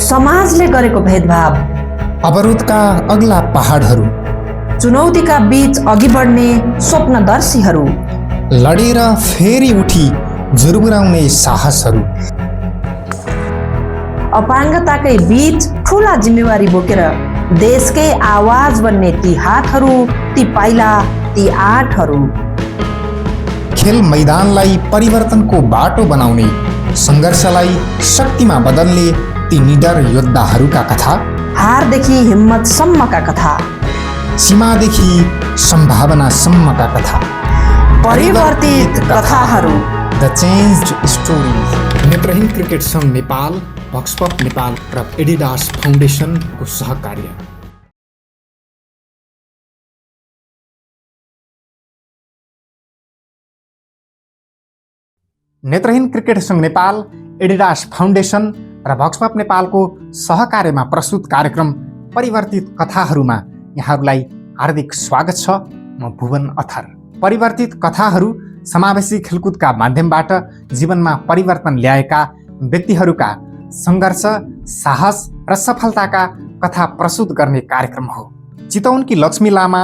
समाजले गरेको भेदभाव, अवरोधका अग्ला पहाडहरू, चुनौतीका बीच अघि बढ्ने स्वप्नदर्शीहरू, लडेर फेरि उठी जुर्मुराउने साहसहरू, अपाङ्गताकै बीच ठुला जिम्मेवारी बोकेर देशकै आवाज बन्ने ती हातहरू, ती पाइला, ती आँटहरू, खेल मैदानलाई परिवर्तनको बाटो बनाउने, सङ्घर्षलाई शक्तिमा बदल्ने ती निडर योद्धाहरूका कथा, हारदेखि हिम्मतसम्मका कथा, सीमादेखि सम्भावनासम्मका कथा, परिवर्तित कथाहरू, द चेन्ज्ड स्टोरिज। नेत्रहीन क्रिकेट सङ्घ नेपाल, भक्सपप नेपाल र एडिडास फाउन्डेसनको सहकार्य। नेत्रहीन क्रिकेट सङ्घ नेपाल, एडिडास फाउन्डेसन र भक्सपप नेपालको सहकार्यमा प्रस्तुत कार्यक्रम परिवर्तित कथाहरूमा यहाँहरूलाई हार्दिक स्वागत छ। म भुवन अथर। परिवर्तित कथाहरू समावेशी खेलकुदका माध्यमबाट जीवनमा परिवर्तन ल्याएका व्यक्तिहरूका सङ्घर्ष, साहस र सफलताका कथा प्रस्तुत गर्ने कार्यक्रम हो। चितवनकी लक्ष्मी लामा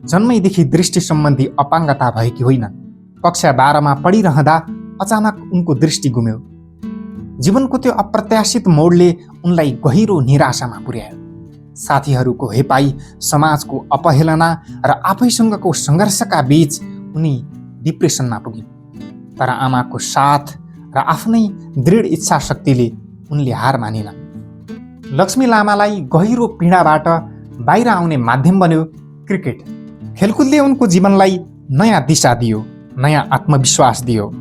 जन्मैदेखि दृष्टि सम्बन्धी अपाङ्गता भएकी होइनन्। कक्षा 12मा पढिरहँदा अचानक उनको दृष्टि गुम्यो। जीवनको त्यो अप्रत्याशित मोडले उनलाई गहिरो निराशामा पुर्यायो। साथीहरूको हेपाई, समाजको अपहेलना र आफैसँगको सङ्घर्षका बीच उनी डिप्रेसनमा पुगिन्। तर आमाको साथ र आफ्नै दृढ इच्छा शक्तिले उनले हार मानिनन्। लक्ष्मी लामालाई गहिरो पीडाबाट बाहिर आउने माध्यम बन्यो क्रिकेट। खेलकुदले उनको जीवनलाई नयाँ दिशा दियो, नयाँ आत्मविश्वास दियो।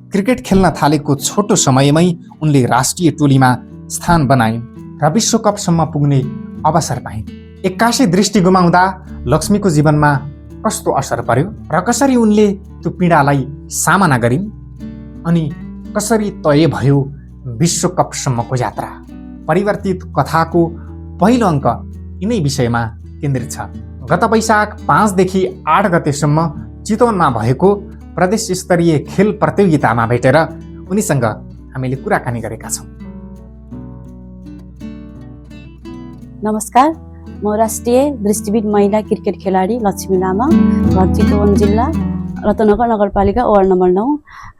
क्रिकेट खेल्न थालेको छोटो समयमै उनले राष्ट्रिय टोलीमा स्थान बनाइन् र विश्वकपसम्म पुग्ने अवसर पाइन्। 81 दृष्टि गुमाउँदा लक्ष्मीको जीवनमा कस्तो असर पर्यो र कसरी उनले त्यो पीडालाई सामना गरिन् अनि कसरी तय भयो विश्वकपसम्मको यात्रा। परिवर्तित कथाको पहिलो अङ्क यिनै विषयमा केन्द्रित छ। गत वैशाख 5 देखि 8 गतेसम्म चितवनमा भएको प्रदेश स्तरीय खेल प्रतियोगितामा भेटेर उनीसँग हामीले कुराकानी गरेका छौँ। नमस्कार, म राष्ट्रिय दृष्टिविहीन महिला क्रिकेट खेलाडी लक्ष्मी लामा, घर चितवन जिल्ला, रत्नगर नगरपालिका वार्ड नम्बर 9,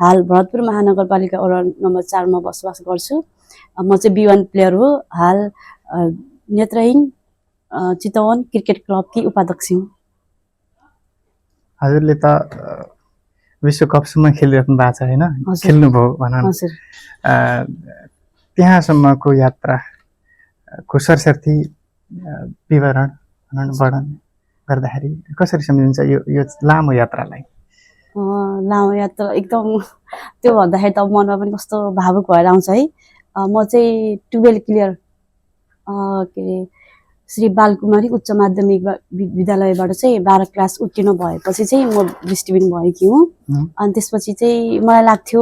हाल भरतपुर महानगरपालिका वार्ड नम्बर 4 मा बसोबास गर्छु। म चाहिँ B1 प्लेयर हो। हाल नेत्रहीन चितवन क्रिकेट क्लबकी उपाध्यक्ष हुँ। हजुरले त विश्वकपसम्म खेलिराख्नु भएको छ होइन? खेल्नुभयो भनौँ। त्यहाँसम्मको यात्राको सरसर्ती विवरण वर्णन गर्दाखेरि कसरी सम्झिन्छ यो लामो यात्रालाई? लामो यात्रा एकदम त्यो भन्दाखेरि त मनमा पनि कस्तो भावुक भएर आउँछ है। म चाहिँ 12 क्लियर के अरे श्री बालकुमारी उच्च माध्यमिक विद्यालयबाट चाहिँ 12 क्लास उत्तीर्ण भएपछि चाहिँ म दृष्टिविहीन भएकी हुँ। अनि त्यसपछि चाहिँ मलाई लाग्थ्यो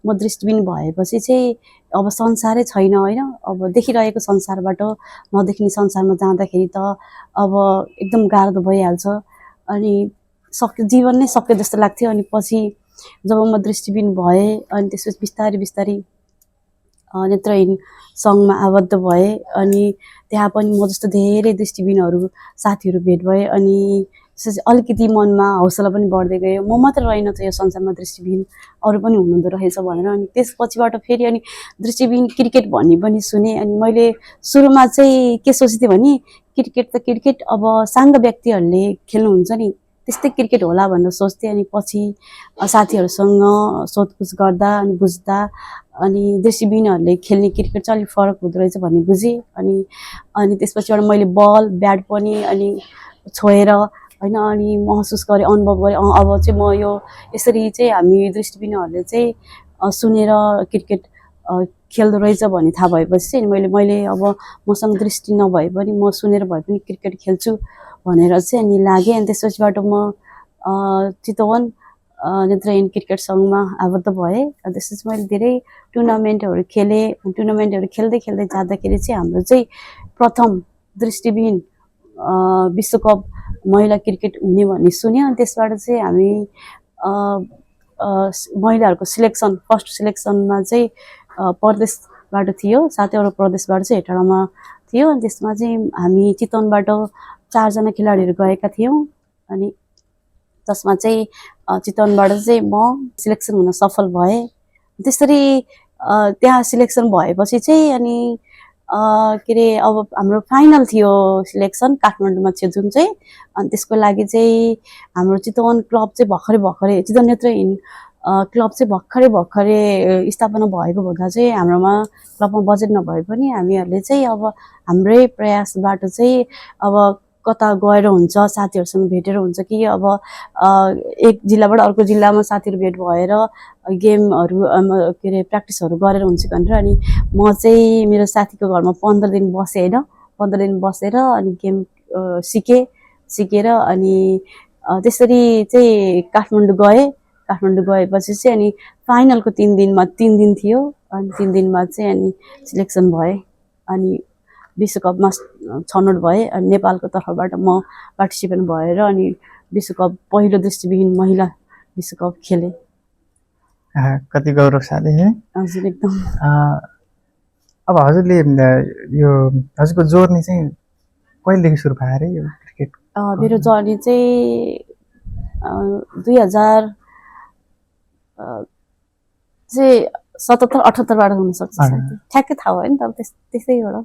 म दृष्टिविहीन भएपछि चाहिँ अब संसारै छैन होइन, अब देखिरहेको संसारबाट नदेख्ने संसारमा जाँदाखेरि त अब एकदम गाह्रो त भइहाल्छ। अनि जीवन नै सक्यो जस्तो लाग्थ्यो। अनि पछि जब म दृष्टिविहीन भएँ अनि त्यसपछि बिस्तारै बिस्तारै नेत्रहीन सङ्घमा आबद्ध भए। अनि त्यहाँ पनि म जस्तो धेरै दृष्टिविहीनहरू साथीहरू भेट भए। अनि अलिकति मनमा हौसला पनि बढ्दै गयो, म मात्र रहेन त यो संसारमा दृष्टिविहीन, अरू पनि हुनुहुँदो रहेछ भनेर। अनि त्यसपछिबाट फेरि अनि दृष्टिविहीन क्रिकेट भन्ने पनि सुने। अनि मैले सुरुमा चाहिँ के सोच्थेँ भने क्रिकेट त क्रिकेट अब साङ्ग व्यक्तिहरूले खेल्नुहुन्छ नि त्यस्तै क्रिकेट होला भनेर सोच्थेँ। अनि पछि साथीहरूसँग सोधपुछ गर्दा अनि बुझ्दा अनि दृष्टिविहीनहरूले खेल्ने क्रिकेट चाहिँ अलिक फरक हुँदो रहेछ भन्ने बुझेँ। अनि त्यसपछिबाट मैले बल ब्याट पनि अनि छोएर होइन अनि महसुस गरेँ, अनुभव गरेँ। अब चाहिँ म यो यसरी चाहिँ हामी दृष्टिविहीनहरूले चाहिँ सुनेर क्रिकेट खेल्दो रहेछ भन्ने थाहा भएपछि चाहिँ मैले अब मसँग दृष्टि नभए पनि म सुनेर भए पनि क्रिकेट खेल्छु भनेर चाहिँ अनि लागेँ। अनि त्यसपछिबाट म चितवन नेत्रहीन क्रिकेट सङ्घमा आबद्ध भएँ। त्यसपछि मैले धेरै टुर्नामेन्टहरू खेलेँ। टुर्नामेन्टहरू खेल्दै खेल्दै जाँदाखेरि चाहिँ हाम्रो चाहिँ प्रथम दृष्टिविहीन विश्वकप महिला क्रिकेट हुने भन्ने सुन्यो। अनि त्यसबाट चाहिँ हामी महिलाहरूको सिलेक्सन फर्स्ट सिलेक्सनमा चाहिँ प्रदेश बाट थियो, 7वटा प्रदेशबाट चाहिँ हेटौँडामा थियो। अनि त्यसमा चाहिँ हामी चितवनबाट 4जना खेलाडीहरू गएका थियौँ। अनि जसमा चाहिँ चितवनबाट चाहिँ म सिलेक्सन हुन सफल भएँ। त्यसरी त्यहाँ सिलेक्सन भएपछि चाहिँ अनि के अरे अब हाम्रो फाइनल थियो सिलेक्सन काठमाडौँमा थियो जुन चाहिँ। अनि त्यसको लागि चाहिँ हाम्रो चितवन क्लब चाहिँ भर्खरै चितवन नेत्रहीन क्लब चाहिँ भर्खरै स्थापना भएको हुँदा चाहिँ हाम्रोमा क्लबमा बजेट नभए पनि हामीहरूले चाहिँ अब हाम्रै प्रयासबाट चाहिँ अब कता गएर हुन्छ, साथीहरूसँग भेटेर हुन्छ कि अब एक जिल्लाबाट अर्को जिल्लामा साथीहरू भेट भएर गेमहरू के अरे प्र्याक्टिसहरू गरेर हुन्छ भनेर अनि म चाहिँ मेरो साथीको घरमा 15 दिन बसेँ होइन। 15 दिन बसेर अनि गेम सिकेर अनि त्यसरी चाहिँ काठमाडौँ गएँ। काठमाडौँ गएपछि चाहिँ अनि फाइनलको 3 दिन थियो। अनि 3 दिनमा चाहिँ अनि सिलेक्सन भएँ। अनि विश्वकपमा छनौट भए। अनि नेपालको तर्फबाट म पार्टिसिपेट भएर अनि विश्वकप पहिलो दृष्टिविहीन महिला विश्वकप खेले। कति गौरवशाली है। हजुर एकदम। अब हजुरले यो हजुरको जर्नी चाहिँ कहिलेदेखि सुरु भयो अरे यो क्रिकेट? मेरो जर्नी चाहिँ 2000 चाहिँ 77-78बाट हुनसक्छ सायद, ठ्याक्कै थाहा भएन तर त्यस्तै एउटा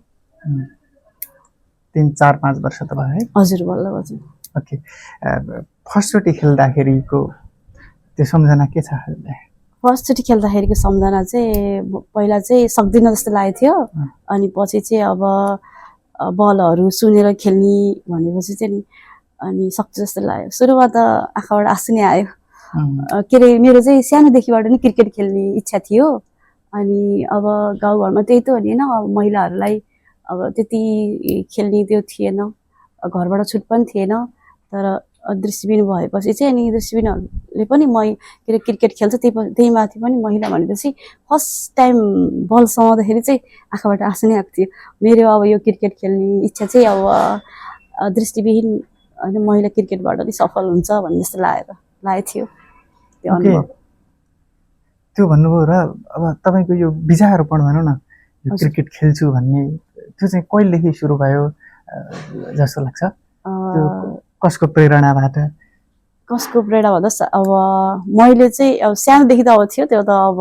3, 4, 5 वर्ष त भयो है। हजुर बल्ल हजुर। ओके, फर्स्टचोटि खेल्दाखेरिको त्यो सम्झना के छ? फर्स्टचोटि खेल्दाखेरिको सम्झना चाहिँ पहिला चाहिँ सक्दिनँ जस्तो लागेको थियो। अनि पछि चाहिँ अब बलहरू सुनेर खेल्ने भनेपछि चाहिँ अनि सक्छु जस्तो लाग्यो। सुरुमा त आँखाबाट आँसु नै आयो। के अरे मेरो चाहिँ सानोदेखिबाट नै क्रिकेट खेल्ने इच्छा थियो। अनि अब गाउँघरमा त्यही त हो नि होइन, अब महिलाहरूलाई अब त्यति खेल्ने त्यो थिएन, घरबाट छुट पनि थिएन। तर दृष्टिविहीन भएपछि चाहिँ अनि दृष्टिविहीनहरूले पनि के अरे क्रिकेट खेल्छ, त्यही माथि पनि महिला भनेपछि फर्स्ट टाइम बल समाउँदाखेरि चाहिँ आँखाबाट आँसु नै आएको थियो। मेरो अब यो क्रिकेट खेल्ने इच्छा चाहिँ अब दृष्टिविहीन होइन महिला क्रिकेटबाट नै सफल हुन्छ भन्ने जस्तो लागेको थियो त्यो अनुभव। त्यो भन्नुभयो र अब तपाईँको यो बिजारोपण भनौँ न, यो क्रिकेट खेल्छु भन्ने त्यो चाहिँ कहिलेदेखि सुरु भयो जस्तो लाग्छ? त्यो कसको प्रेरणाबाट? कसको प्रेरणा भन्दा अब मैले चाहिँ अब सानोदेखि त अब थियो त्यो त अब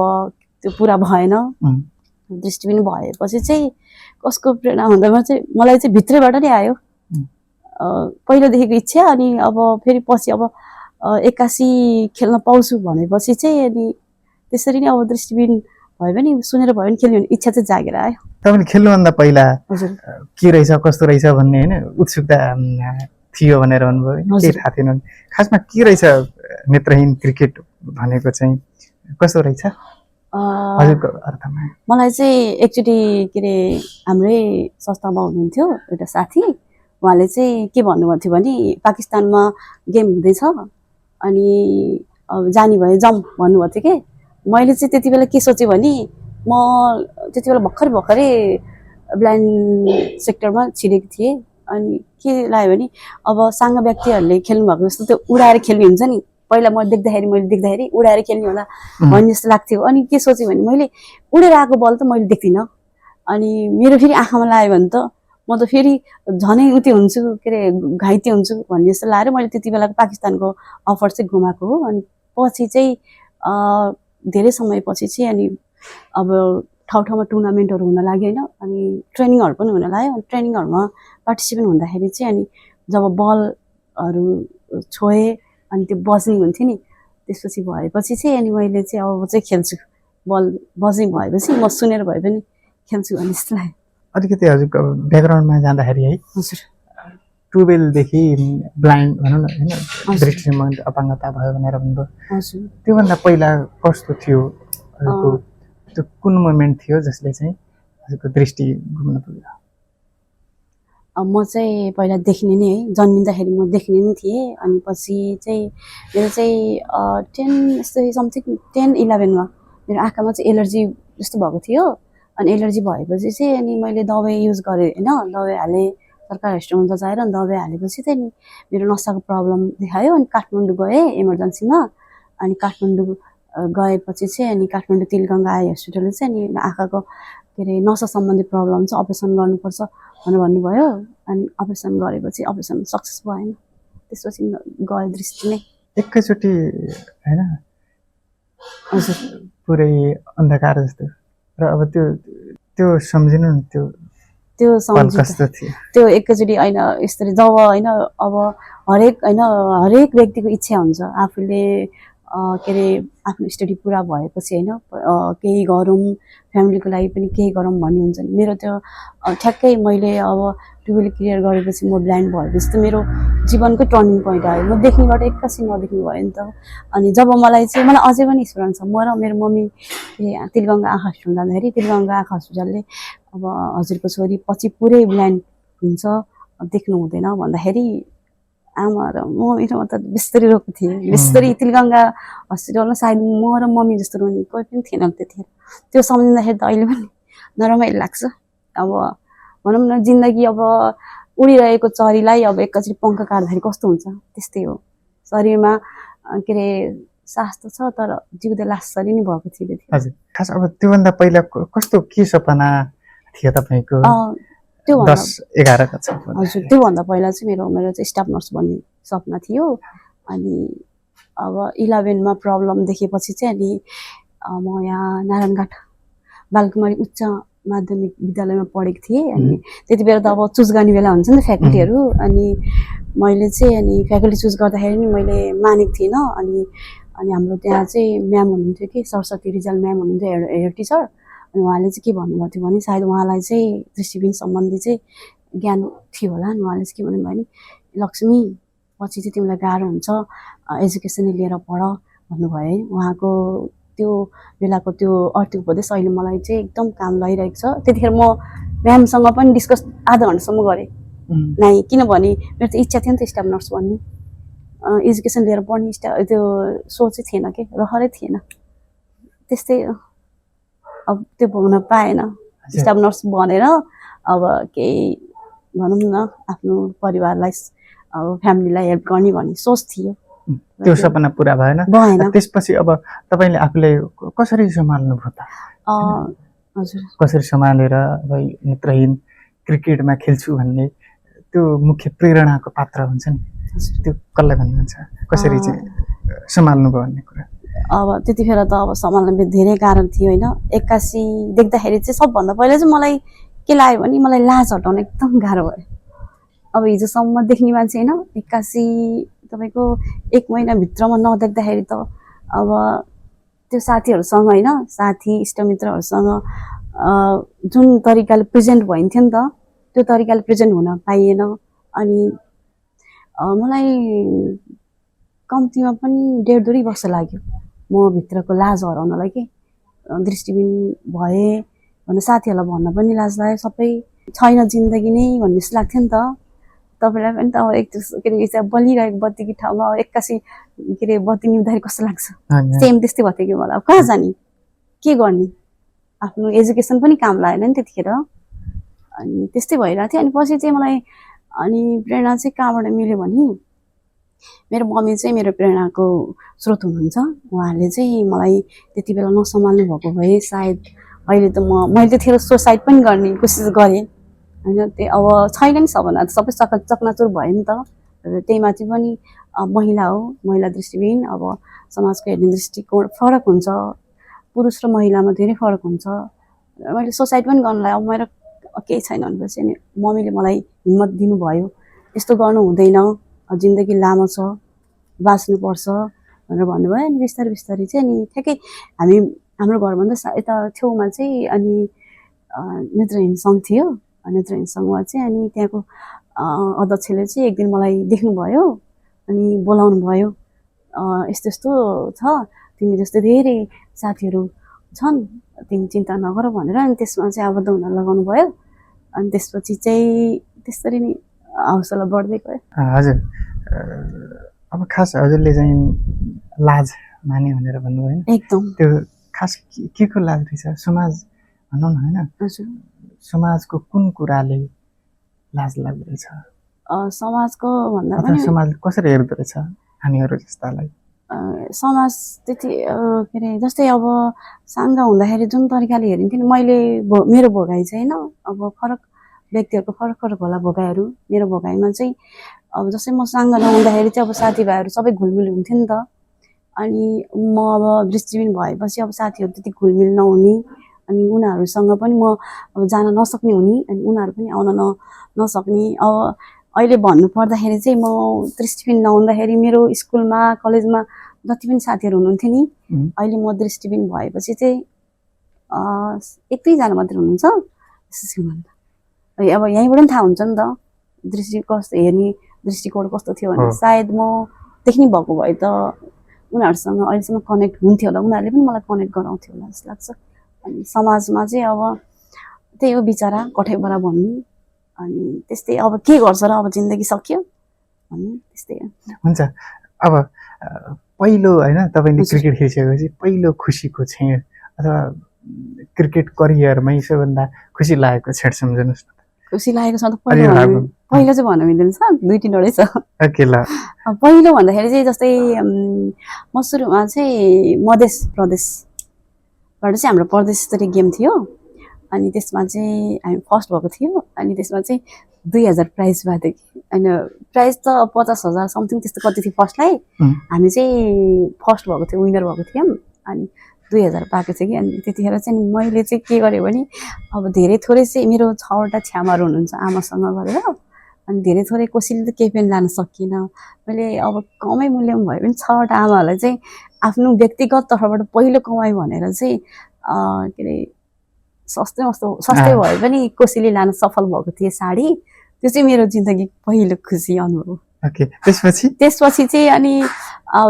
त्यो पुरा भएन। दृष्टिविहीन भएपछि चाहिँ कसको प्रेरणा भन्दामा चाहिँ मलाई चाहिँ भित्रैबाट नै आयो पहिलादेखिको इच्छा। अनि अब फेरि पछि अब 81 खेल्न पाउँछु भनेपछि चाहिँ अनि त्यसरी नै अब दृष्टिविहीन भयो भने सुनेर भयो भने खेल्ने इच्छा चाहिँ जागेर आयो। तपाईँले खेल्नुभन्दा पहिला हजुर के रहेछ कस्तो रहेछ भन्ने होइन उत्सुकता थियो भनेर भन्नुभयो, केही थाहा थिएन। खासमा के रहेछ नेत्रहीन क्रिकेट भनेको चाहिँ कस्तो रहेछ हजुरको अर्थमा? मलाई चाहिँ एकचोटि के अरे हाम्रै संस्थामा हुनुहुन्थ्यो एउटा साथी, उहाँले चाहिँ के भन्नुभएको थियो भने पाकिस्तानमा गेम हुँदैछ अनि अब जाने भए जाउँ भन्नुभएको थियो कि। मैले चाहिँ त्यति बेला के सोचेँ भने म त्यति बेला भर्खरै ब्लाइन्ड सेक्टरमा छिरेको थिएँ। अनि के लाग्यो भने अब साङ्गा व्यक्तिहरूले खेल्नु भएको जस्तो त्यो उडाएर खेल्ने हुन्छ नि, पहिला मैले देख्दाखेरि उडाएर खेल्ने होला भन्ने जस्तो लाग्थ्यो। अनि के सोचेँ भने मैले उडेर आएको बल त मैले देख्दिनँ, अनि मेरो फेरि आँखामा लाग्यो भने त म त फेरि झनै उति हुन्छु, के अरे घाइते हुन्छु भन्ने जस्तो लागेर मैले त्यति बेलाको पाकिस्तानको अफर चाहिँ गुमाएको हो। अनि पछि चाहिँ धेरै समयपछि चाहिँ अनि अब ठाउँमा टुर्नामेन्टहरू हुन लाग्यो होइन, अनि ट्रेनिङहरू पनि हुन लाग्यो। अनि ट्रेनिङहरूमा पार्टिसिपेट हुँदाखेरि चाहिँ अनि जब बलहरू छोएँ अनि त्यो बज्ने हुन्थ्यो नि, त्यसपछि भएपछि चाहिँ अनि मैले चाहिँ अब चाहिँ खेल्छु, बल बज्ने भएपछि म सुनेर भए पनि खेल्छु भन्ने जस्तो लाग्यो। अलिकति हजुरको ब्याकग्राउन्डमा जाँदाखेरि है, हजुर 12देखि ब्लाइन्ड भनौँ न होइन, दृष्टिमा अपाङ्गता भयो भनेर भन्नुभयो। हजुर त्योभन्दा पहिला कस्तो थियो हजुरको? त्यो कुन मोमेन्ट थियो जसले चाहिँ हजुरको दृष्टि घुम्न पुग्यो? म चाहिँ पहिला देख्ने नै है, जन्मिँदाखेरि म देख्ने नै थिएँ। अनि पछि चाहिँ मेरो चाहिँ 10 यस्तै समथिङ 10-11मा मेरो आँखामा चाहिँ एलर्जी जस्तो भएको थियो। अनि एलर्जी भएपछि चाहिँ अनि मैले दबाई युज गरेँ होइन, दबाई हालेँ, सरकारी हस्पिटलमा जाएर अनि दबाई हालेपछि चाहिँ नि मेरो नसाको प्रब्लम देखायो। अनि काठमाडौँ गएँ इमर्जेन्सीमा। अनि काठमाडौँ गएपछि चाहिँ अनि काठमाडौँ तिलगङ्गा आई हस्पिटलले चाहिँ अनि आँखाको के अरे नसा सम्बन्धी प्रब्लम छ, अपरेसन गर्नुपर्छ भनेर भन्नुभयो। अनि अपरेसन गरेपछि अपरेसन सक्सेस भएन, त्यसपछि गयो दृष्टि नै एकैचोटि होइन हजुर। पुरै अन्धकार जस्तो। र अब त्यो त्यो सम्झिनु न त्यो त्यो पल सम्झिँदा कस्तो थियो? त्यो एकैचोटि होइन यसरी जब होइन अब हरेक व्यक्तिको इच्छा हुन्छ आफूले के अरे आफ्नो स्टडी पुरा भएपछि होइन केही गरौँ, फ्यामिलीको लागि पनि केही गरौँ भन्ने हुन्छ नि। मेरो त्यो ठ्याक्कै मैले अब 12 क्लियर गरेपछि म ब्लाइन्ड भएपछि त मेरो जीवनको टर्निङ पोइन्ट आयो। म देख्नेबाट एक्कासी नदेख्नु भयो नि त। अनि जब मलाई अझै पनि स्मरण छ, म र मेरो मम्मी तिलगङ्गा आँखा हस्पिटल जाँदाखेरि तिलगङ्गा आँखा हस्पिटलले अब हजुरको छोरी पछि पुरै ब्लाइन्ड हुन्छ, देख्नु हुँदैन भन्दाखेरि आमा र म त बिस्तरी रोएको थिएँ। बिस्तरी तिलगङ्गा हस्पिटलमा सायद म र मम्मी जस्तो रोने कोही पनि थिएन त्यतिखेर। त्यो सम्झिँदाखेरि त अहिले पनि नरमाइलो लाग्छ। अब भनौँ न जिन्दगी अब उडिरहेको चरीलाई अब एकैचोटि पङ्ख काट्दाखेरि कस्तो हुन्छ त्यस्तै हो। शरीरमा के अरे सास त छ तर जिउँदो लासरी नै भएको थियो त्यति। हजुर, खास अब त्योभन्दा पहिला कस्तो के सपना थियो तपाईँको? त्योभन्दा 10-11 कक्षाको? हजुर, त्योभन्दा पहिला चाहिँ मेरो चाहिँ स्टाफ नर्स बन्ने सपना थियो। अनि अब 11 मा प्रब्लम देखेपछि चाहिँ अनि म यहाँ नारायणघाट बालकुमारी उच्च माध्यमिक विद्यालयमा पढेको थिएँ। अनि त्यति बेला त अब चुज गर्ने बेला हुन्छ नि त फ्याकल्टीहरू। अनि मैले चाहिँ अनि फ्याकल्टी चुज गर्दाखेरि नि मैले मानेको थिइनँ। अनि हाम्रो त्यहाँ चाहिँ म्याम हुनुहुन्थ्यो कि सरस्वती रिजाल म्याम हुनुहुन्थ्यो, हेड टिचर। अनि उहाँले चाहिँ के भन्नुभएको थियो भने सायद उहाँलाई चाहिँ दृष्टिबिन सम्बन्धी चाहिँ ज्ञान थियो होला। अनि उहाँले चाहिँ के भन्नुभयो भने लक्ष्मी पछि चाहिँ तिमीलाई गाह्रो हुन्छ, एजुकेसनै लिएर पढ भन्नुभयो है। उहाँको त्यो बेलाको त्यो अर्थ उपदेश अहिले मलाई चाहिँ एकदम काम लागिरहेको छ। त्यतिखेर म म्यामसँग पनि डिस्कस आधा घन्टासम्म गरेँ नै, किनभने मेरो त इच्छा थियो नि त स्टाफ नर्स बन्ने, एजुकेसन लिएर पढ्ने त्यो सोचै थिएन कि रहरै थिएन। त्यस्तै अब त्यो हुन पाएन। स्टाफ नर्स बनेर अब केही भनौँ न आफ्नो परिवारलाई अब फ्यामिलीलाई हेल्प गर्ने भन्ने सोच थियो। त्यो सपना पुरा भएन। त्यसपछि अब तपाईँले आफूलाई कसरी सम्हाल्नुभयो त? हजुर, कसरी सम्हालेर अब नेत्रहीन क्रिकेटमा खेल्छु भन्ने त्यो मुख्य प्रेरणाको पात्र हुन्छ नि, त्यो कसलाई भन्नुहुन्छ? कसरी चाहिँ सम्हाल्नुभयो भन्ने कुरा? अब त्यतिखेर त अब सम्हाल्न धेरै कारण थियो होइन। एक्कासी देख्दाखेरि चाहिँ सबभन्दा पहिला चाहिँ मलाई के लाग्यो भने मलाई लाज हटाउन एकदम गाह्रो भयो। अब हिजोसम्म देख्ने मान्छे होइन, एक्कासी तपाईँको 1 महिनाभित्रमा नदेख्दाखेरि त अब त्यो साथीहरूसँग होइन, साथी इष्टमित्रहरूसँग जुन तरिकाले प्रेजेन्ट भइन्थ्यो नि त त्यो तरिकाले प्रेजेन्ट हुन पाइएन। अनि मलाई कम्तीमा पनि 1.5-2 वर्ष लाग्यो म भित्रको लाज हराउनलाई कि दृष्टिबिन भए भनेर साथीहरूलाई भन्न पनि लाज लाग्यो। सबै छैन जिन्दगी नै भन्ने जस्तो लाग्थ्यो नि त। तपाईँलाई पनि त अब के अरे बलिरहेको बत्तीको ठाउँमा एक्कासी के अरे बत्ती निभाउँदाखेरि कस्तो लाग्छ, सेम त्यस्तै भएको थियो कि मलाई। अब कहाँ जाने, के गर्ने, आफ्नो एजुकेसन पनि काम लागेन नि त्यतिखेर। अनि त्यस्तै भइरहेको थियो। अनि पछि चाहिँ मलाई अनि प्रेरणा चाहिँ कहाँबाट मिल्यो भने मेरो मम्मी चाहिँ मेरो प्रेरणाको स्रोत हुनुहुन्छ। उहाँले चाहिँ मलाई त्यति बेला नसम्हाल्नु भएको भए सायद अहिले त मैले त्यतिखेर सुसाइड पनि गर्ने कोसिस गरेँ होइन। त्यो अब छैन नि सबभन्दा सबै चकनाचुर भयो नि त। त्यही माथि पनि महिला हो, महिला दृष्टिबिन अब समाजको हेर्ने दृष्टिकोण फरक हुन्छ, पुरुष र महिलामा धेरै फरक हुन्छ। मैले सुसाइड पनि गर्नलाई अब मेरो केही छैन भनेपछि अनि मम्मीले मलाई हिम्मत दिनुभयो, यस्तो गर्नु हुँदैन, जिन्दगी लामो छ, बाँच्नुपर्छ भनेर भन्नुभयो। अनि बिस्तारै बिस्तारै चाहिँ अनि ठ्याक्कै हाम्रो घरभन्दा यता छेउमा चाहिँ अनि नेत्रहीन सङ्घ थियो। नेत्रहीन सङ्घमा चाहिँ अनि त्यहाँको अध्यक्षले चाहिँ एक दिन मलाई देख्नुभयो अनि बोलाउनु भयो, यस्तो यस्तो छ, तिमी जस्तै धेरै साथीहरू छन्, तिमी चिन्ता नगर भनेर। अनि त्यसमा चाहिँ आबद्ध हुन लगाउनु भयो। अनि त्यसपछि चाहिँ त्यसरी नै हौसला बढ्दै गयो। हजुर, अब खास हजुरले चाहिँ लाज माने भनेर भन्नुभयो होइन? एकदम। त्यो खास के को लाज रहेछ? समाज भनौँ न होइन, हजुर, समाजको कुन कुराले लाज लाग्दो रहेछ? समाजको भन्दा अथवा पनि समाज कसरी हेर्दो रहेछ हामीहरू जस्तालाई? समाज त्यति के अरे जस्तै अब साङ्गा हुँदाखेरि जुन तरिकाले हेरिन्थ्यो नि मैले मेरो भोगाइ चाहिँ होइन अब फरक व्यक्तिहरूको फरक फरक होला भोगाइहरू मेरो भोगाइमा चाहिँ अब जस्तै म साङ्गा नहुँदाखेरि चाहिँ अब साथीभाइहरू सबै घुलमिल हुन्थ्यो नि त अनि म अब दृष्टिबिन भएपछि अब साथीहरू त्यति घुलमिल नहुने अनि उनीहरूसँग पनि म अब जान नसक्ने हुने अनि उनीहरू पनि आउन नसक्ने अब अहिले भन्नु पर्दाखेरि चाहिँ म दृष्टिबिन नहुँदाखेरि मेरो स्कुलमा कलेजमा जति पनि साथीहरू हुनुहुन्थ्यो नि अहिले म दृष्टिबिन भएपछि चाहिँ एक दुईजना मात्रै हुनुहुन्छ अब यहीँबाट पनि थाहा हुन्छ नि त दृष्टि कस्तो हेर्ने दृष्टिकोण कस्तो थियो भने सायद म देख्ने भएको भए त उनीहरूसँग अहिलेसम्म कनेक्ट हुन्थ्यो होला उनीहरूले पनि मलाई कनेक्ट गराउँथ्यो होला जस्तो लाग्छ अनि समाजमा चाहिँ अब त्यही हो बिचरा कठैबाट भन्ने अनि त्यस्तै अब के गर्छ र अब जिन्दगी सक्यो भन्ने त्यस्तै हो हुन्छ अब पहिलो होइन तपाईँले क्रिकेट खेलिसकेपछि पहिलो खुसीको क्षण अथवा क्रिकेट करियरमै सबभन्दा खुसी लागेको क्षण सम्झनुहोस् न खुसी लागेको छ त पहिलो चाहिँ भन्न मिल्दैन सर 2-3वटै छ ओके ल पहिलो भन्दाखेरि चाहिँ जस्तै म सुरुमा चाहिँ मध्य प्रदेशबाट चाहिँ हाम्रो प्रदेश स्तरीय गेम थियो अनि त्यसमा चाहिँ हामी फर्स्ट भएको थियो अनि त्यसमा चाहिँ 2000 प्राइज भएको थियो होइन प्राइज त 50,000 समथिङ त्यस्तो कति थियो फर्स्टलाई हामी चाहिँ फर्स्ट भएको थियो विनर भएको थियौँ अनि 2000 पाएको थियो कि अनि त्यतिखेर चाहिँ मैले चाहिँ के गरेँ भने अब धेरै थोरै चाहिँ मेरो 6वटा छ्यामाहरू हुनुहुन्छ आमासँग गरेर अनि धेरै थोरै कसैले त केही पनि लान सकिनँ मैले अब कमै मूल्यमा भए पनि 6वटा आमाहरूलाई चाहिँ आफ्नो व्यक्तिगत तर्फबाट पहिलो कमाइ भनेर चाहिँ के अरे सस्तै भए पनि कसैले लान सफल भएको थिएँ साडी त्यो चाहिँ मेरो जिन्दगी पहिलो खुसी अनुभव ओके त्यसपछि चाहिँ अनि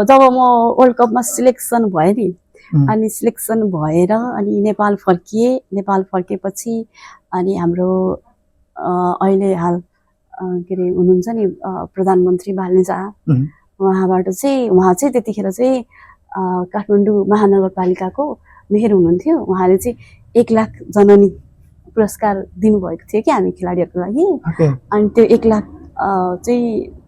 जब म वर्ल्ड कपमा सिलेक्सन भएँ नि अनि सिलेक्सन भएर अनि नेपाल फर्किएपछि अनि हाम्रो अहिले हाल के अरे हुनुहुन्छ नि प्रधानमन्त्री बालने शाह उहाँ चाहिँ त्यतिखेर चाहिँ काठमाडौँ महानगरपालिकाको मेयर हुनुहुन्थ्यो उहाँले चाहिँ 1 लाख जननी पुरस्कार दिनुभएको थियो कि हामी खेलाडीहरूको लागि अनि त्यो 1 लाख चाहिँ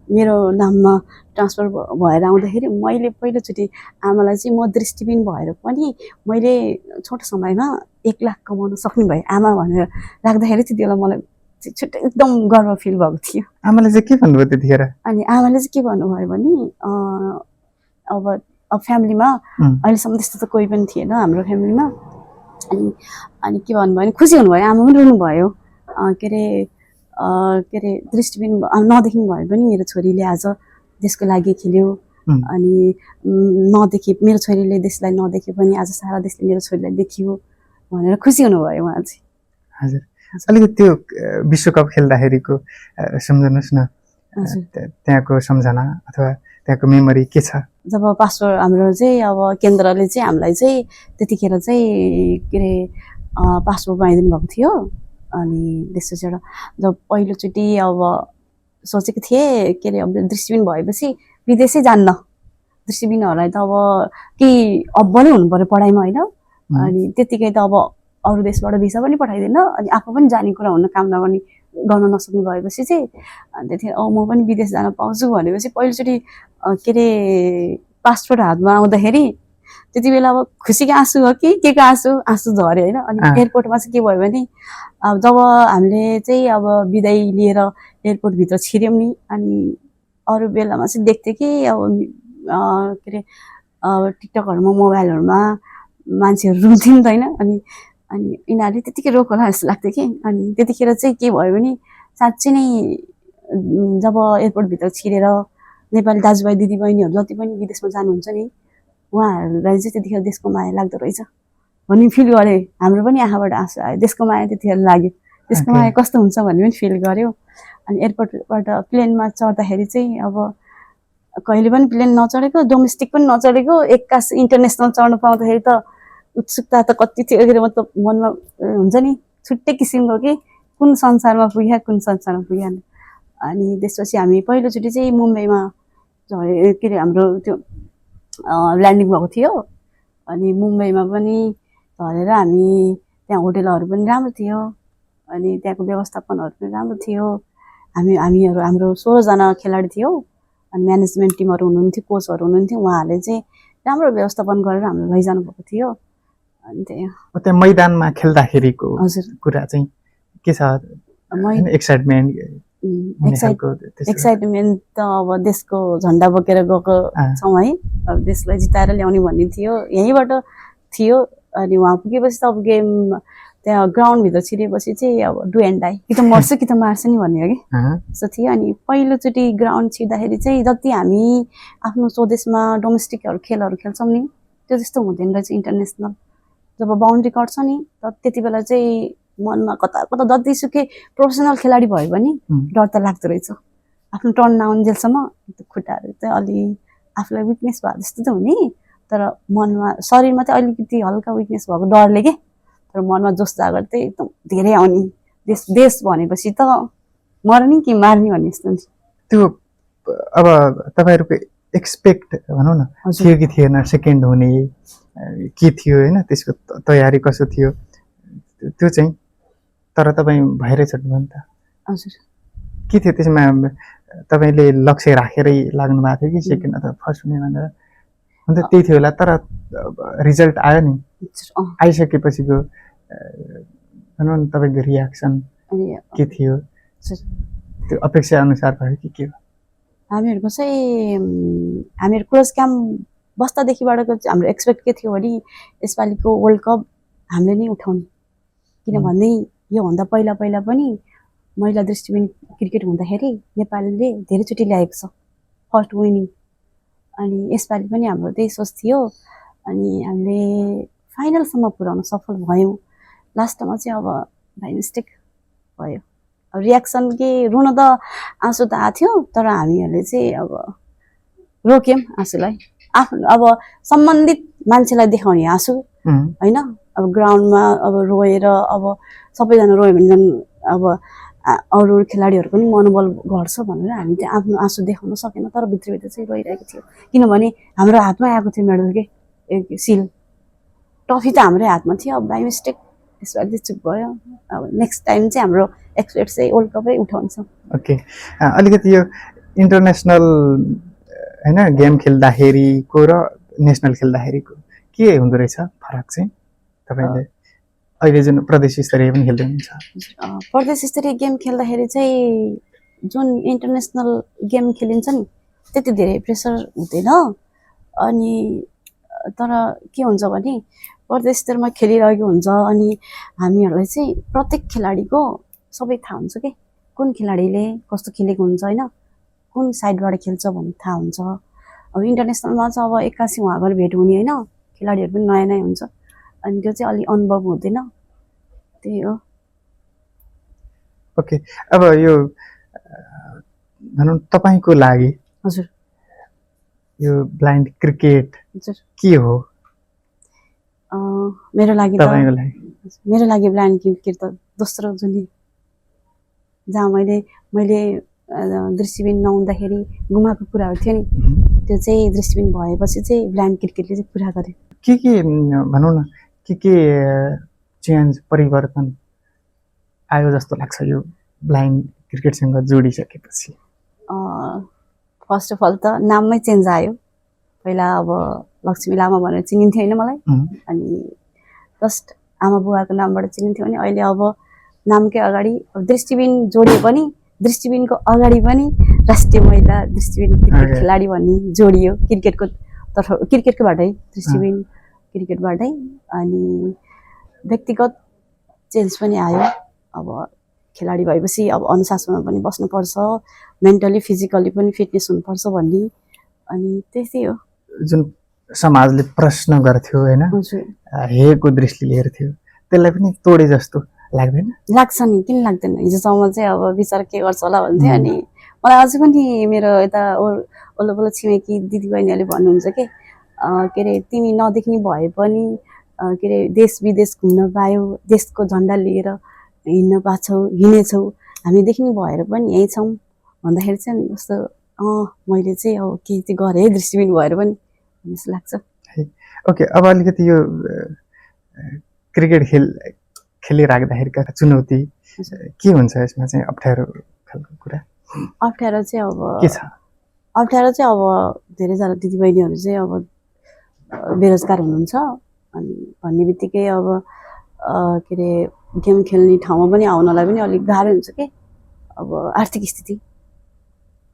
मेरो नाममा ट्रान्सफर भएर आउँदाखेरि मैले पहिलोचोटि आमालाई चाहिँ म दृष्टिबिन भएर पनि मैले छोटो समयमा 1 लाख कमाउन सक्ने भएँ आमा भनेर राख्दाखेरि चाहिँ त्यसलाई मलाई छुट्टै एकदम गर्व फिल भएको थियो आमाले चाहिँ के भन्नुभयो त्यतिखेर अनि आमाले चाहिँ के भन्नुभयो भने अब फ्यामिलीमा अहिलेसम्म त्यस्तो त कोही पनि थिएन हाम्रो फ्यामिलीमा अनि के भन्नुभयो भने खुसी हुनुभयो आमा पनि रुनुभयो के अरे दृष्टिबिन नदेख्नु भए पनि मेरो छोरीले आज देशको लागि खेल्यो अनि मेरो छोरीले देशलाई नदेखे पनि आज सारा देशले मेरो छोरीलाई देखियो भनेर खुसी हुनुभयो उहाँ चाहिँ हजुर अलिकति त्यो विश्वकप खेल्दाखेरिको सम्झनुहोस् न त्यहाँको सम्झना अथवा त्यहाँको मेमोरी के छ जब पासपोर्ट हाम्रो चाहिँ अब केन्द्रले चाहिँ हामीलाई चाहिँ त्यतिखेर चाहिँ के अरे पासपोर्ट बनाइदिनु भएको थियो अनि त्यसपछि जब पहिलोचोटि अब सोचेको थिएँ के अरे अब दृष्टिबिन भएपछि विदेशै जान्न दृष्टिबिनहरूलाई त अब कि अब्बलै हुनु पर्यो पढाइमा होइन अनि त्यतिकै त अब अरू देशबाट भिसा पनि पठाइदिएन अनि आफू पनि जाने कुरा हुन काम गर्न नसक्ने भएपछि चाहिँ त्यतिखेर म पनि विदेश जान पाउँछु भनेपछि पहिलोचोटि के अरे पासपोर्ट हातमा आउँदाखेरि त्यति बेला अब खुसीको आँसु हो कि के को आँसु झऱ्यो होइन अनि एयरपोर्टमा चाहिँ के भयो भने अब जब हामीले चाहिँ अब बिदाई लिएर एयरपोर्टभित्र छिर्यौँ नि अनि अरू बेलामा चाहिँ देख्थेँ कि अब के अरे टिकटकहरूमा मोबाइलहरूमा मान्छेहरू रुन्थ्यो नि त होइन अनि यिनीहरूले त्यतिकै रोक होला जस्तो लाग्थ्यो कि अनि त्यतिखेर चाहिँ के भयो भने साँच्चै नै जब एयरपोर्टभित्र छिरेर नेपाली दाजुभाइ दिदीबहिनीहरू जति पनि विदेशमा जानुहुन्छ नि उहाँहरूलाई चाहिँ त्यतिखेर देशको माया लाग्दो रहेछ भन्ने फिल गरेँ हाम्रो पनि आँखाबाट आँसु आयो देशको माया त्यतिखेर लाग्यो देशको माया कस्तो हुन्छ भन्ने पनि फिल गऱ्यो अनि एयरपोर्टबाट प्लेनमा चढ्दाखेरि चाहिँ अब कहिले पनि प्लेन नचढेको डोमेस्टिक पनि नचढेको एक्कास इन्टरनेसनल चढ्नु पाउँदाखेरि त उत्सुकता त कति थियो अरे मतलब मनमा हुन्छ नि छुट्टै किसिमको कि कुन संसारमा पुग्यो अनि त्यसपछि हामी पहिलोचोटि चाहिँ मुम्बईमा के अरे हाम्रो त्यो ल्यान्डिङ भएको थियो अनि मुम्बईमा पनि झरेर हामी त्यहाँ होटेलहरू पनि राम्रो थियो अनि त्यहाँको व्यवस्थापनहरू पनि राम्रो थियो हामीहरू हाम्रो 16 जना खेलाडी थियो अनि म्यानेजमेन्ट टिमहरू हुनुहुन्थ्यो, कोचहरू हुनुहुन्थ्यो, उहाँहरूले चाहिँ राम्रो व्यवस्थापन गरेर हामीलाई लैजानु भएको थियो। अनि त्यही हो। त्यहाँ मैदानमा खेल्दाखेरिको हजुर कुरा चाहिँ के छ? मै एक्साइटमेन्ट एक्साइटमेन्ट त अब देशको झन्डा बोकेर गएको छौँ है, अब देशलाई जिताएर ल्याउने भन्ने थियो, यहीँबाट थियो। अनि वहाँ पुगेपछि त अब गेम त्यहाँ ग्राउन्डभित्र छिरेपछि चाहिँ अब डु एन्ड डाई, कि त मर्छु कि त मार्छु नि भन्ने हो कि त्यस्तो थियो। अनि पहिलोचोटि ग्राउन्ड छिर्दाखेरि चाहिँ जति हामी आफ्नो स्वदेशमा डोमेस्टिकहरू खेलहरू खेल्छौँ नि त्यो जस्तो हुँदैन रहेछ इन्टरनेसनल। जब बााउन्ड्री कट्छ नि त्यति बेला चाहिँ मनमा कता कता जतिसुकै प्रोफेसनल खेलाडी भयो भने डर त लाग्दो रहेछ। आफ्नो टर्न नआउन्जेलसम्म खुट्टाहरू चाहिँ अलि आफूलाई विकनेस भयो जस्तो त हुने, तर मनमा शरीरमा चाहिँ अलिकति हल्का विकनेस भएको डरले के, तर मनमा जोस जागर चाहिँ एकदम धेरै आउने। देश भनेपछि त मर्ने कि मार्ने भन्ने जस्तो नि। त्यो अब तपाईँहरूको एक्सपेक्ट भनौँ न थियो कि थिएन सेकेन्ड हुने के थियो होइन, त्यसको तयारी कसो थियो त्यो चाहिँ? तर तपाईँ भएरै छट्नु भयो नि त। हजुर के थियो त्यसमा? तपाईँले लक्ष्य राखेरै लाग्नु भएको थियो कि सेकेन्ड अथवा फर्स्ट हुने भनेर? अन्त त्यही थियो होला, तर रिजल्ट आयो नि, आइसकेपछिको भनौँ न तपाईँको रियाक्सन के थियो? त्यो अपेक्षा अनुसार भयो कि के हो? हामीहरूको चाहिँ हामीहरू क्लोज क्याम्प बस्दादेखिबाटको हाम्रो एक्सपेक्ट के थियो भने यसपालिको वर्ल्ड कप हामीले नै उठाउने, किनभने योभन्दा पहिला पनि महिला दृष्टिबिन क्रिकेट हुँदाखेरि नेपालले धेरैचोटि ल्याएको छ फर्स्ट विनिङ। अनि यसपालि पनि हाम्रो त्यही सोच थियो। अनि हामीले फाइनलसम्म पुर्याउन सफल भयौँ। लास्टमा चाहिँ अब बाई मिस्टेक भयो। अब रियाक्सन के रुन त आँसु त आएको थियो, तर हामीहरूले चाहिँ अब रोक्यौँ आँसुलाई। आफ्नो अब सम्बन्धित मान्छेलाई देखाउने आँसु होइन। अब ग्राउन्डमा अब रोएर अब सबैजना रोयो भने झन् अब अरू खेलाडीहरूको पनि मनोबल घट्छ भनेर हामी चाहिँ आफ्नो आँसु देखाउन सकेन, तर भित्रभित्र चाहिँ रोइरहेको थियो। किनभने हाम्रो हातमा आएको थियो मेडल के सिल, ट्रफी त हाम्रै हातमा थियो। अब बाई मिस्टेक यसपालि चाहिँ चुप भयो। अब नेक्स्ट टाइम चाहिँ हाम्रो एक्सपेक्ट चाहिँ वर्ल्ड कपै उठाउँछौँ। ओके, अलिकति यो इन्टरनेसनल होइन गेम खेल्दाखेरिको र नेसनल खेल्दाखेरिको के हुँदो रहेछ फरक चाहिँ? तपाईँले अहिले जुन प्रदेश स्तरीय पनि खेल्दै हुनुहुन्छ, प्रदेश स्तरीय गेम खेल्दाखेरि चाहिँ जुन इन्टरनेसनल गेम खेलिन्छ नि त्यति धेरै प्रेसर हुँदैन। अनि तर के हुन्छ भने प्रदेश स्तरमा खेलिरहेको हुन्छ अनि हामीहरूलाई चाहिँ प्रत्येक खेलाडीको सबै थाहा हुन्छ कि कुन खेलाडीले कस्तो खेलेको हुन्छ होइन, कुन साइडबाट खेल्छ भन्ने थाहा हुन्छ। अब इन्टरनेसनलमा चाहिँ अब एक्कासी उहाँबाट भेट हुने होइन, खेलाडीहरू पनि नयाँ नयाँ हुन्छ, अनि त्यो चाहिँ अलि अनुभव हुँदैन, त्यही हो। ओके, अब यो भनौँ तपाईँको लागि हजुर यो ब्लाइन्ड क्रिकेट हजुर के हो? मेरो लागि ब्लाइन्ड क्रिकेट त दोस्रो जुन जहाँ मैले दृष्टिबिन नहुँदाखेरि गुमाएको कुराहरू थियो नि, त्यो चाहिँ दृष्टिबिन भएपछि चाहिँ ब्लाइन्ड क्रिकेटले चाहिँ पुरा गर्यो। के भनौँ न के चेन्ज परिवर्तन आयो जस्तो लाग्छ यो ब्लाइन्ड क्रिकेटसँग जोडिसकेपछि? फर्स्ट अफ अल त नाममै चेन्ज आयो। पहिला अब लक्ष्मी लामा भनेर चिनिन्थ्यो होइन मलाई, अनि जस्ट आमा बुवाको नामबाट चिनिन्थ्यो भने अहिले अब नामकै अगाडि दृष्टिबिन जोडियो पनि दृष्टिबिनको अगाडि पनि राष्ट्रिय महिला दृष्टिबिन क्रिकेट खेलाडी भन्ने जोडियो क्रिकेटकोबाटै दृष्टिबिन क्रिकेटबाटै। अनि व्यक्तिगत चेन्ज पनि आयो। अब खेलाडी भएपछि अब अनुशासनमा पनि बस्नुपर्छ, मेन्टली फिजिकली पनि फिटनेस हुनुपर्छ भन्ने, अनि त्यस्तै हो। जुन समाजले प्रश्न गर्थ्यो होइन, हेको दृष्टिले हेर्थ्यो, त्यसलाई पनि तोडे जस्तो लाग्दैन? लाग्छ नि, किन लाग्दैन। हिजोसम्म चाहिँ अब विचार के गर्छ होला भन्थ्यो, अनि मलाई अझै पनि मेरो यता वल्लो पल्लो छिमेकी दिदीबहिनीहरूले भन्नुहुन्छ के अरे तिमी नदेख्ने भए पनि के अरे देश विदेश घुम्न पायौ, देशको झन्डा लिएर हिँड्न पाछौ, हिँडेछौ, हामी देख्ने भएर पनि यहीँ छौँ भन्दाखेरि चाहिँ जस्तो मैले चाहिँ अब केही चाहिँ गरेँ है दृष्टिबिन भएर पनि जस्तो लाग्छ। ओके, अब अलिकति यो क्रिकेट खेलिराख्दाखेरिका चुनौती के हुन्छ यसमा चाहिँ अप्ठ्यारो खालको कुरा? अप्ठ्यारो चाहिँ अब के छ? अप्ठ्यारो चाहिँ अब धेरैजना दिदीबहिनीहरू चाहिँ अब बेरोजगार हुनुहुन्छ अनि भन्ने बित्तिकै अब के अरे गेम खेल्ने ठाउँमा पनि आउनलाई पनि अलिक गाह्रो हुन्छ कि अब आर्थिक स्थिति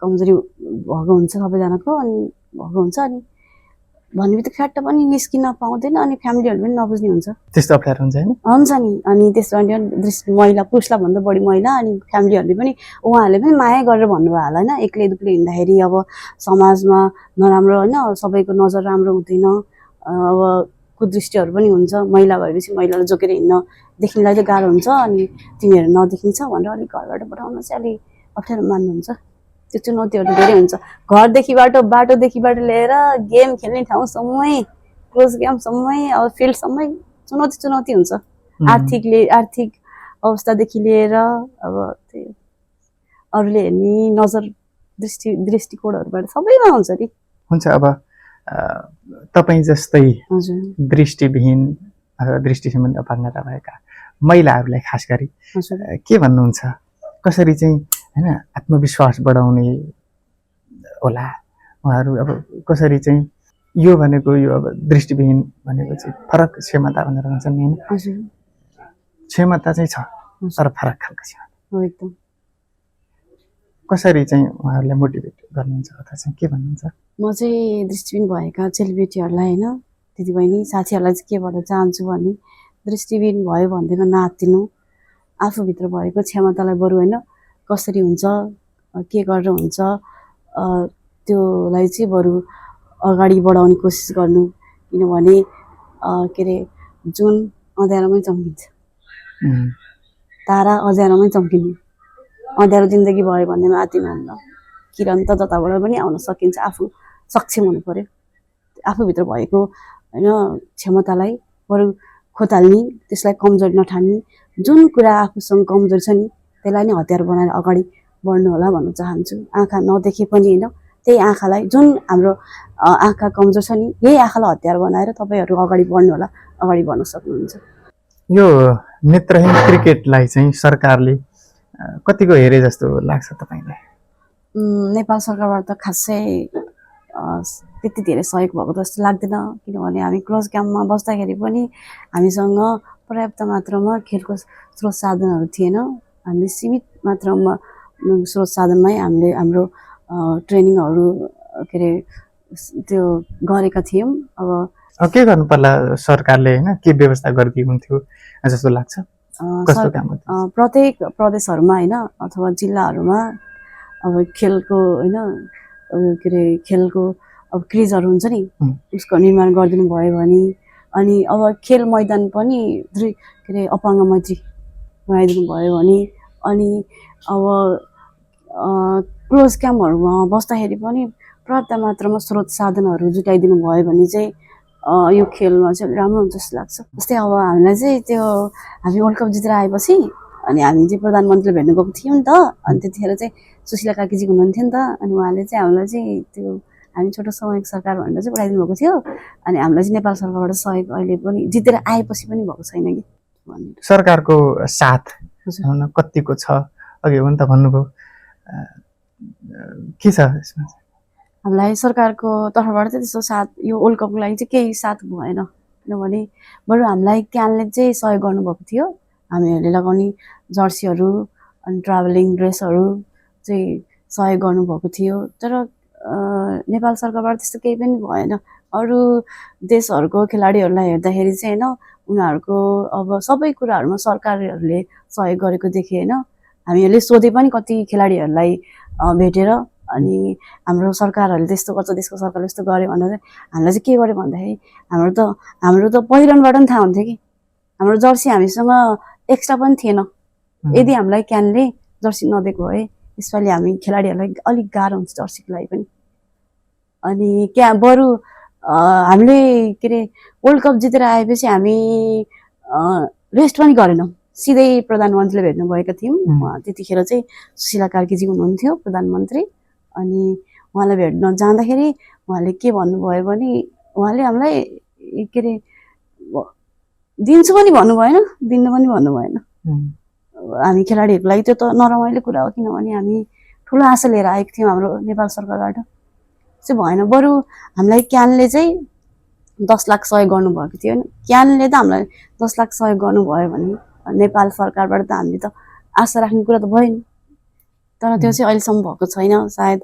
कमजोरी भएको हुन्छ सबैजनाको अनि भएको हुन्छ अनि भन्ने बित्तिकै फ्याट्ट पनि निस्किन पाउँदैन अनि फ्यामिलीहरू पनि नबुझ्ने हुन्छ त्यस्तो अप्ठ्यारो हुन्छ होइन हुन्छ नि अनि त्यसो भने दृष्टि महिला पुरुषलाई भन्दा बढी महिला अनि फ्यामिलीहरूले पनि उहाँहरूले पनि माया गरेर भन्नुभयो होला होइन एक्लै दुक्लै हिँड्दाखेरि अब समाजमा नराम्रो होइन सबैको नजर राम्रो हुँदैन अब कुदृष्टिहरू पनि हुन्छ महिला भएपछि महिलालाई जोकेर हिँड्नदेखिलाई चाहिँ गाह्रो हुन्छ अनि तिमीहरू नदेखिन्छ भनेर अलिक घरबाट पठाउन चाहिँ अलिक अप्ठ्यारो मान्नुहुन्छ त्यो चुनौतीहरू धेरै हुन्छ बाटोदेखिबाट लिएर गेम खेल्ने ठाउँसम्मै क्लोज गेमसम्मै अब फिल्डसम्मै चुनौती हुन्छ आर्थिक अवस्थादेखि लिएर अब त्यो अरूले हेर्ने नजर दृष्टिकोणहरूबाट सबैमा हुन्छ नि हुन्छ अब तपाईँ जस्तै हजुर दृष्टिविहीन अथवा दृष्टि सम्बन्धी अपाङ्गता भएका महिलाहरूलाई खास गरी हजुर के भन्नुहुन्छ कसरी चाहिँ होइन आत्मविश्वास बढाउने होला उहाँहरू अब कसरी चाहिँ यो भनेको यो अब दृष्टिविहीन भनेको चाहिँ फरक क्षमता भनेर भन्छन् नि होइन हजुर क्षमता चाहिँ छ तर फरक खालको क्षमता हो एकदम कसरी चाहिँ उहाँहरूलाई मोटिभेट गर्नुहुन्छ अथवा चाहिँ के भन्नुहुन्छ म चाहिँ दृष्टिविहीन भएका चेलीबेटीहरूलाई होइन दिदीबहिनी साथीहरूलाई चाहिँ के भन्न चाहन्छु भने दृष्टिविहीन भयो भन्दैमा नआत्तिनु आफूभित्र भएको क्षमतालाई बरु होइन कसरी हुन्छ के गरेर हुन्छ त्योलाई चाहिँ बरु अगाडि बढाउने कोसिस गर्नु किनभने के अरे जुन अँध्यारोमै चम्किन्छ तारा अँध्यारोमै चम्किने अँध्यारो जिन्दगी भयो भन्नेमा आत्तिनुहुन्न किरण त जताबाट पनि आउन सकिन्छ आफू सक्षम हुनु पर्यो आफूभित्र भएको होइन क्षमतालाई बरु खोताल्ने त्यसलाई कमजोर नठान्ने जुन कुरा आफूसँग कमजोर छ नि त्यसलाई नै हतियार बनाएर अगाडि बढ्नु होला भन्न चाहन्छु आँखा नदेखे पनि होइन त्यही आँखालाई जुन हाम्रो आँखा कमजोर छ नि यही आँखालाई हतियार बनाएर तपाईँहरू अगाडि बढ्नु होला अगाडि बढ्न सक्नुहुन्छ यो नेत्रहीन क्रिकेटलाई चाहिँ सरकारले कतिको हेरे जस्तो लाग्छ तपाईँलाई नेपाल सरकारबाट त खासै त्यति धेरै सहयोग भएको जस्तो लाग्दैन किनभने हामी क्लोज क्याम्पमा बस्दाखेरि पनि हामीसँग पर्याप्त मात्रामा खेलको स्रोत साधनहरू थिएन हामीले सीमित मात्रामा स्रोत साधनमै हामीले हाम्रो ट्रेनिङहरू के अरे त्यो गरेका थियौँ अब के गर्नु पर्ला सरकारले होइन के व्यवस्था गरिदिएको हुन्थ्यो जस्तो लाग्छ कस्तो काम प्रत्येक प्रदेशहरूमा होइन अथवा जिल्लाहरूमा अब खेलको होइन के अरे खेलको अब क्रिजहरू हुन्छ नि उसको निर्माण गरिदिनु भयो भने अनि अब खेल मैदान पनि के अरे अपाङ्ग मैत्री बनाइदिनु भयो भने अनि अब क्लोज क्याम्पहरूमा बस्दाखेरि पनि पर्याप्त मात्रामा स्रोत साधनहरू जुटाइदिनु भयो भने चाहिँ यो खेलमा चाहिँ राम्रो हुन्छ जस्तो लाग्छ जस्तै अब हामीलाई चाहिँ त्यो हामी वर्ल्ड कप जितेर आएपछि अनि हामी चाहिँ प्रधानमन्त्रीले भेट्न गएको थियौँ नि त अनि त्यतिखेर चाहिँ सुशीला काकीजी हुनुहुन्थ्यो नि त अनि उहाँले चाहिँ हामीलाई चाहिँ त्यो हामी छोटो सामूहिक सरकार भनेर चाहिँ पठाइदिनु भएको थियो अनि हामीलाई चाहिँ नेपाल सरकारबाट सहयोग अहिले पनि जितेर आएपछि पनि भएको छैन कि भनेर सरकारको साथ कतिको छ अघि हो नि त भन्नुभयो के छ यसमा हामीलाई सरकारको तर्फबाट चाहिँ त्यस्तो साथ यो वर्ल्ड कपको लागि चाहिँ केही साथ भएन किनभने बरु हामीलाई क्यानले चाहिँ सहयोग गर्नुभएको थियो हामीहरूले लगाउने जर्सीहरू अनि ट्राभलिङ ड्रेसहरू चाहिँ सहयोग गर्नुभएको थियो तर नेपाल सरकारबाट त्यस्तो केही पनि भएन अरू देशहरूको खेलाडीहरूलाई हेर्दाखेरि चाहिँ होइन उनीहरूको अब सबै कुराहरूमा सरकारहरूले सहयोग गरेको देखेँ होइन हामीहरूले सोधे पनि कति खेलाडीहरूलाई भेटेर अनि हाम्रो सरकारहरूले त्यस्तो गर्छ देशको सरकारले यस्तो गर्यो भनेर चाहिँ हामीलाई चाहिँ के गर्यो भन्दाखेरि हाम्रो त पहिरनबाट पनि थाहा हुन्थ्यो कि हाम्रो जर्सी हामीसँग एक्स्ट्रा पनि थिएन यदि हामीलाई क्यानले जर्सी नदिएको भए यसपालि हामी खेलाडीहरूलाई अलिक गाह्रो हुन्छ जर्सीको लागि पनि अनि बरु हामीले के अरे वर्ल्ड कप जितेर आएपछि हामी रेस्ट पनि गरेनौँ सिधै प्रधानमन्त्रीले भेट्नु भएका थियौँ त्यतिखेर चाहिँ सुशीला कार्कीजी हुनुहुन्थ्यो प्रधानमन्त्री अनि उहाँलाई भेट्न जाँदाखेरि उहाँले के भन्नुभयो भने उहाँले हामीलाई के अरे दिन्छु पनि भन्नु भएन दिनु पनि भन्नु भएन हामी खेलाडीहरूको लागि त्यो त नरमाइलो कुरा हो किनभने हामी ठुलो आशा लिएर आएको थियौँ हाम्रो नेपाल सरकारबाट चाहिँ भएन। बरु हामीलाई क्यानले चाहिँ 10 लाख सहयोग गर्नुभएको थियो होइन। क्यानले त हामीलाई 10 लाख सहयोग गर्नुभयो भने नेपाल सरकारबाट त हामीले त आशा राख्ने कुरा त भयो नि। तर त्यो चाहिँ अहिलेसम्म भएको छैन। सायद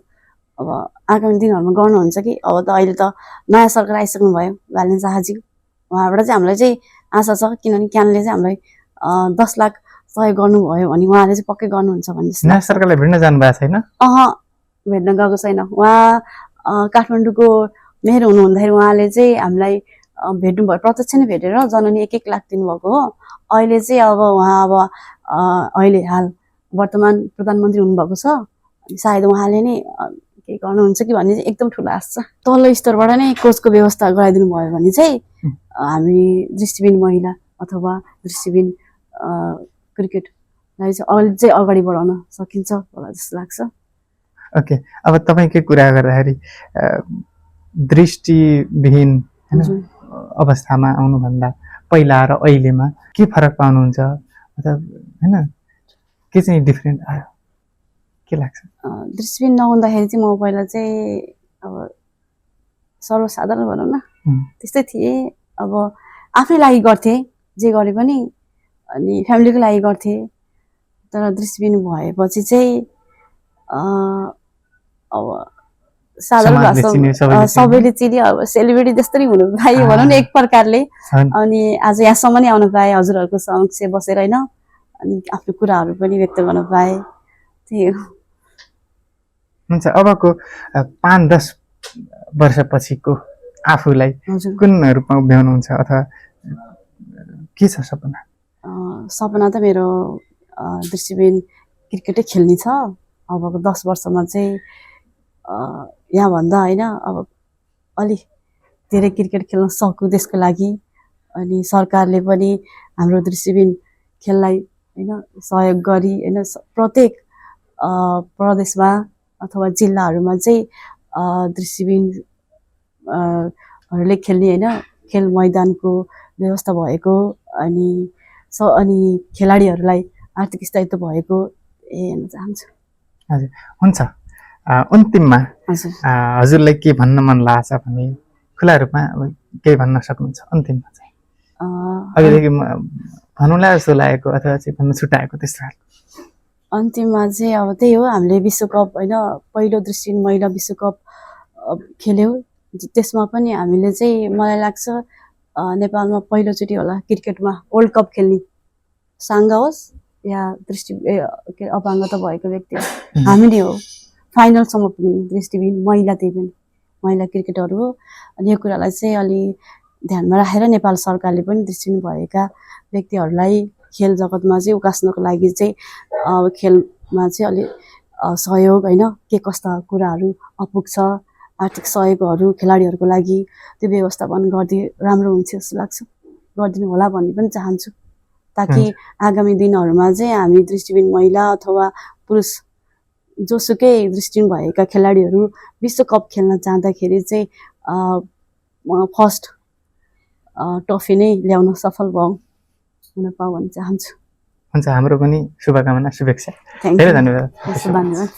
अब आगामी दिनहरूमा गर्नुहुन्छ कि। अब त अहिले त नयाँ सरकार आइसक्नु भयो, बालेन शाहजी, उहाँबाट चाहिँ हामीलाई चाहिँ आशा छ। किनभने क्यानले चाहिँ हामीलाई 10 लाख सहयोग गर्नुभयो भने उहाँले चाहिँ पक्कै गर्नुहुन्छ भन्ने जस्तो नयाँ लाग्छ। सरकारलाई भेट्न जानु भएको छैन? भेट्न गएको छैन। उहाँ काठमाडौँको मेयर हुनुहुँदाखेरि उहाँले चाहिँ हामीलाई भेट्नुभयो, प्रत्यक्ष नै भेटेर जननी 1-1 लाख दिनुभएको हो। अहिले चाहिँ अब उहाँ अब अहिले हाल वर्तमान प्रधानमन्त्री हुनुभएको छ। सायद उहाँले नै के गर्नुहुन्छ कि भन्ने चाहिँ एकदम ठुलो आशा छ। तल्लो स्तरबाट नै कोचको व्यवस्था गराइदिनु भयो भने चाहिँ हामी दृष्टिबिन महिला अथवा दृष्टिबिन क्रिकेटलाई चाहिँ अझै अगाडि बढाउन सकिन्छ होला जस्तो लाग्छ। ओके, अब तपाईँकै कुरा गर्दाखेरि दृष्टिविहीन होइन अवस्थामा आउनुभन्दा पहिला र अहिलेमा के फरक पाउनुहुन्छ, अथवा होइन के चाहिँ डिफ्रेन्ट आयो, के लाग्छ? दृष्टिबिन नहुँदाखेरि चाहिँ म पहिला चाहिँ अब सर्वसाधारण भनौँ न त्यस्तै थिएँ। अब आफ्नै लागि गर्थेँ जे गरे पनि, अनि फ्यामिलीको लागि गर्थेँ। तर दृष्टिबिन भएपछि चाहिँ अब साधारण भाषा सबैले चिन्यो, अब सेलिब्रिटी जस्तै हुनु पायो भनौँ न एक प्रकारले। अनि आज यहाँसम्म नै आउनु पाएँ हजुरहरूको समक्ष बसेर होइन, अनि आफ्नो कुराहरू पनि व्यक्त गर्न पाएँ, त्यही हो। हुन्छ, अबको 5-10 वर्षपछिको आफूलाई कुन रूपमा उभ्याउनुहुन्छ, अथवा के छ सपना? सपना त मेरो दृष्टिबिन क्रिकेटै खेल्ने छ। अबको 10 वर्षमा चाहिँ यहाँभन्दा होइन अब अलि धेरै क्रिकेट खेल्न सकु देशको लागि। अनि सरकारले पनि हाम्रो दृष्टिबिन खेललाई होइन सहयोग गरी होइन प्रत्येक प्रदेशमा अथवा जिल्लाहरूमा चाहिँ दृष्टिबिनहरूले खेल्ने होइन खेल मैदानको व्यवस्था भएको, अनि खेलाडीहरूलाई आर्थिक स्थायित्व भएको हेर्न चाहन्छु। हजुर, हुन्छ। अन्तिममा हजुरलाई के भन्न मन लाग्छ भने खुला रूपमा केही भन्न सक्नुहुन्छ अन्तिममा चाहिँ? अहिलेदेखि भन्नुलाई जस्तो लागेको अथवा चाहिँ भन्न छुट्याएको त्यस्तो खालको? अन्तिममा चाहिँ अब त्यही हो, हामीले विश्वकप होइन पहिलो दृष्टिबिन महिला विश्वकप खेल्यौँ। त्यसमा पनि हामीले चाहिँ मलाई लाग्छ नेपालमा पहिलोचोटि होला क्रिकेटमा वर्ल्ड कप खेल्ने, साङ्गा होस् या अपाङ्गता भएको व्यक्ति हामी नै हो। फाइनलसम्म पुग्ने दृष्टिबिन महिला, त्यही पनि महिला क्रिकेटहरू हो। अनि यो कुरालाई चाहिँ अलि ध्यानमा राखेर नेपाल सरकारले पनि दृष्टिबिन भएका व्यक्तिहरूलाई खेल जगतमा चाहिँ उकास्नको लागि चाहिँ खेलमा चाहिँ अलि सहयोग होइन के कस्ता कुराहरू अपुग्छ, आर्थिक सहयोगहरू खेलाडीहरूको लागि त्यो व्यवस्थापन गरिदिए राम्रो हुन्छ जस्तो लाग्छ। गरिदिनु होला भन्ने पनि चाहन्छु, ताकि आगामी दिनहरूमा चाहिँ हामी दृष्टिबिन महिला अथवा पुरुष जोसुकै दृष्टिबिन भएका खेलाडीहरू विश्वकप खेल्न जाँदाखेरि चाहिँ फर्स्ट ट्रफी नै ल्याउन सफल हुन पाऊँ भन्न चाहन्छु। हुन्छ, हाम्रो पनि शुभकामना, शुभेच्छा। धेरै धन्यवाद। धन्यवाद।